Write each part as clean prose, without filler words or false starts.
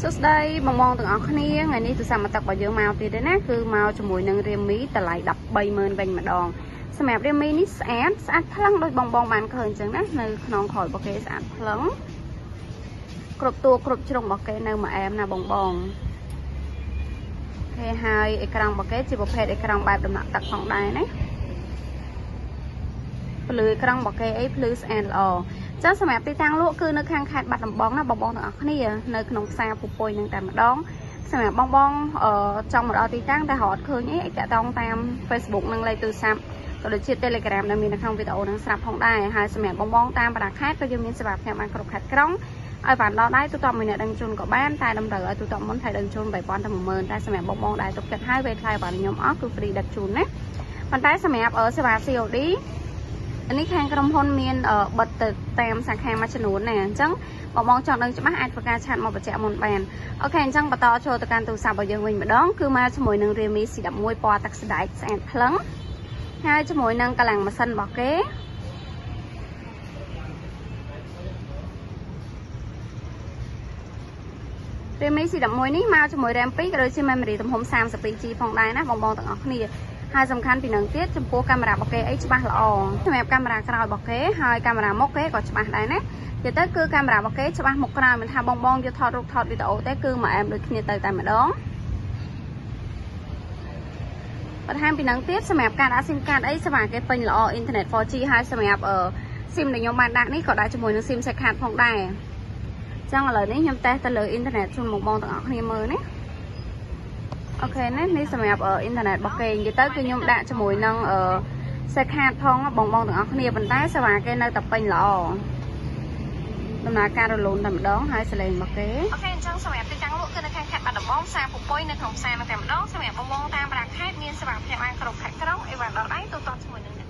សួស្តីបងបងទាំងអស់គ្នាថ្ងៃនេះទូរស័ព្ទមកទឹករបស់យើងមកទៀតទេណាគឺមកជាមួយនឹង Realme តម្លៃ130,000វិញម្ដងសម្រាប់ Realme នេះស្អាតស្អាតភ្លឹងដូចបងបងបានឃើញអញ្ចឹងណានៅក្នុងក្រោយរបស់គេស្អាតភ្លឹងគ្រប់តួគ្រប់ជ្រុងរបស់គេនៅមួយអែមណាបងបងគេហើយអេក្រង់របស់គេជាប្រភេទអេក្រង់បែបដំណាក់ទឹកផងដែរណាភ្លឺអេក្រង់របស់គេអីភ្លឺស្អាតល្អចឹងសម្រាប់ទីតាំងលក់គឺនៅខាងខេត្តបាត់ដំបងណាបងបងទាំងអស់គ្នានៅក្នុងផ្សារពពុយនឹងតែម្ដងសម្រាប់បងបងចង់មកដល់ទីតាំងតែរត់ឃើញអីអាចតាក់ទងតាម Facebook និងលេខទូរស័ព្ទក៏ដូចជា Telegram ដែលមាននៅក្នុងវីដេអូនឹងស្រាប់ផងដែរហើយសម្រាប់បងបងតាមបណ្ដាខេត្តក៏យើងមានសេវាផ្ញើបានគ្រប់ខេត្តក្រុងឲ្យបានដល់ដៃទូទាត់មួយអ្នកដឹងជូនក៏បានតែតម្រូវឲ្យទូទាត់មុនថ្លៃដឹងជូន3000ទៅ10000តែសម្រាប់បងបងដែលទុកចិត្តហើយវេថ្លៃបានខ្ញុំអស់គឺ free ដឹកជូនណាប៉ុន្តែសម្រាប់សេវា COD នេះខាងក្រុមហ៊ុនមានបិទទៅតាមសាខាមួយចំនួនណាអញ្ចឹងបងបងចង់ដឹងច្បាស់អាចធ្វើការឆាតមកបញ្ជាក់មុនបានអូខេអញ្ចឹងបន្តចូលទៅកាន់ទូរស័ព្ទរបស់យើងវិញម្ដងគឺមកជាមួយនឹង Realme C11 ពណ៌ទឹកស្ដែកស្អាតភ្លឹងហើយជាមួយនឹងកម្លាំងម៉ាស៊ីនរបស់គេ Realme C11 នេះមកជាមួយ RAM 2ក៏ដូចជា memory ទំហំ 32GB ផងដែរណាបងបងទាំងអស់គ្នាហើយសំខាន់ពីនឹងទៀតចំពោះកាមេរ៉ារបស់គេអីច្បាស់ល្អសម្រាប់កាមេរ៉ាក្រោយរបស់គេហើយកាមេរ៉ាមុខគេក៏ច្បាស់ដែរណានិយាយទៅគឺកាមេរ៉ារបស់គេច្បាស់មុខក្រោយមិនថាបងបងយកថតរូបថតវីដេអូទេគឺមកអែមដូចគ្នាទៅតែម្ដងបន្ថែមពីនឹងទៀតសម្រាប់ការដាក់ SIM card អីសេវាគេពេញល្អអ៊ីនធឺណិត 4G ហើយសម្រាប់ SIM ដែលខ្ញុំបានដាក់នេះក៏ដាក់ជាមួយនឹង SIM card ផងដែរចឹងឥឡូវនេះខ្ញុំតេស្តទៅលើអ៊ីនធឺណិតជូនមកបងទាំងអស់គ្នាមើលណាអូខេណានេះសម្រាប់អ៊ីនធឺណិតរបស់គេនិយាយទៅគឺខ្ញុំដាក់ជាមួយនឹងសេខាតផងបងបងទាំងអស់គ្នាប៉ុន្តែសេវាគេនៅតែពេញល្អដំណើរការរលូនតែម្ដងហើយសលេងរបស់គេអូខេអញ្ចឹងសម្រាប់ទីតាំងលក់គឺនៅខាងខេត្តបាត់ដំបងផ្សារពពុយនៅក្នុងផ្សារនៅតែម្ដងសម្រាប់បងបងតាមប្រាខេត្តមានសេវាផ្ញើបានគ្រប់ខេត្តក្រុងអីវ៉ាន់ដល់ដៃទូទាត់ជាមួយនឹងអ្នក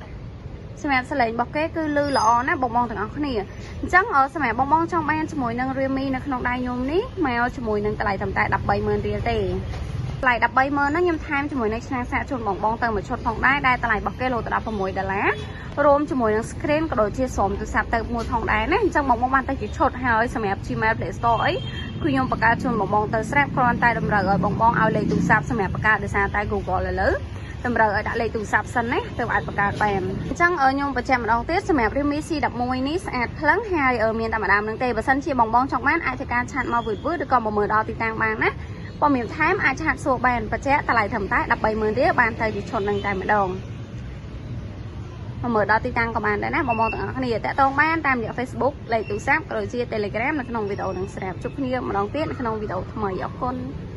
សម្រាប់សលេងរបស់គេគឺលឺល្អណាស់បងបងទាំងអស់គ្នាអញ្ចឹងសម្រាប់បងបងចង់បានជាមួយនឹង Realme នៅក្នុងដៃខ្ញុំនេះមកជាមួយនឹងតម្លៃត្រឹមតែ130,000រៀលទេតម្លៃ130,000ហ្នឹងខ្ញុំថែមជាមួយនឹងឆ្នាំងសាកជូនបងបងទៅមួយឈុតផងដែរដែលតម្លៃរបស់គេលោទៅដល់6ដុល្លាររួមជាមួយនឹង screen ក៏ដូចជាស្រោមទូរស័ព្ទទៅមួយផងដែរណាអញ្ចឹងបងបងបានទៅជាឈុតហើយសម្រាប់ Gmail Play Store អីគឺខ្ញុំបង្កើតជូនបងបងទៅស្រាប់គ្រាន់តែតម្រូវឲ្យបងបងឲ្យលេខទូរស័ព្ទសម្រាប់បង្កើតដោយសារតែ Google ឥឡូវតម្រូវឲ្យដាក់លេខទូរស័ព្ទសិនណាទើបអាចបង្កើតបានអញ្ចឹងខ្ញុំបញ្ជាក់ម្ដងទៀតសម្រាប់ Realme C11 នេះស្អាតភ្លឹងហើយមានតែម្ដងនឹងទេបើសិនជាបងបងចង់បានអាចធ្វើការឆាតមកវឺតៗឬក៏មកមើលដល់ទីតាំងបានណាព័ត៌មានថែមអាចឆាតសួរបានបញ្ជាក់តម្លៃត្រឹមតែ130,000រៀលបានទៅជាឈុតនឹងតែម្ដងមកមើលដល់ទីតាំងក៏បានដែរណាបងបងទាំងអស់គ្នាតាក់ទងបានតាមរយៈ Facebook លេខទូរស័ព្ទក៏ដូចជា Telegram នៅក្នុងវីដេអូនឹងស្រាប់ជួបគ្នាម្ដងទៀតនៅក្នុងវីដេអូថ្មីអរគុណ។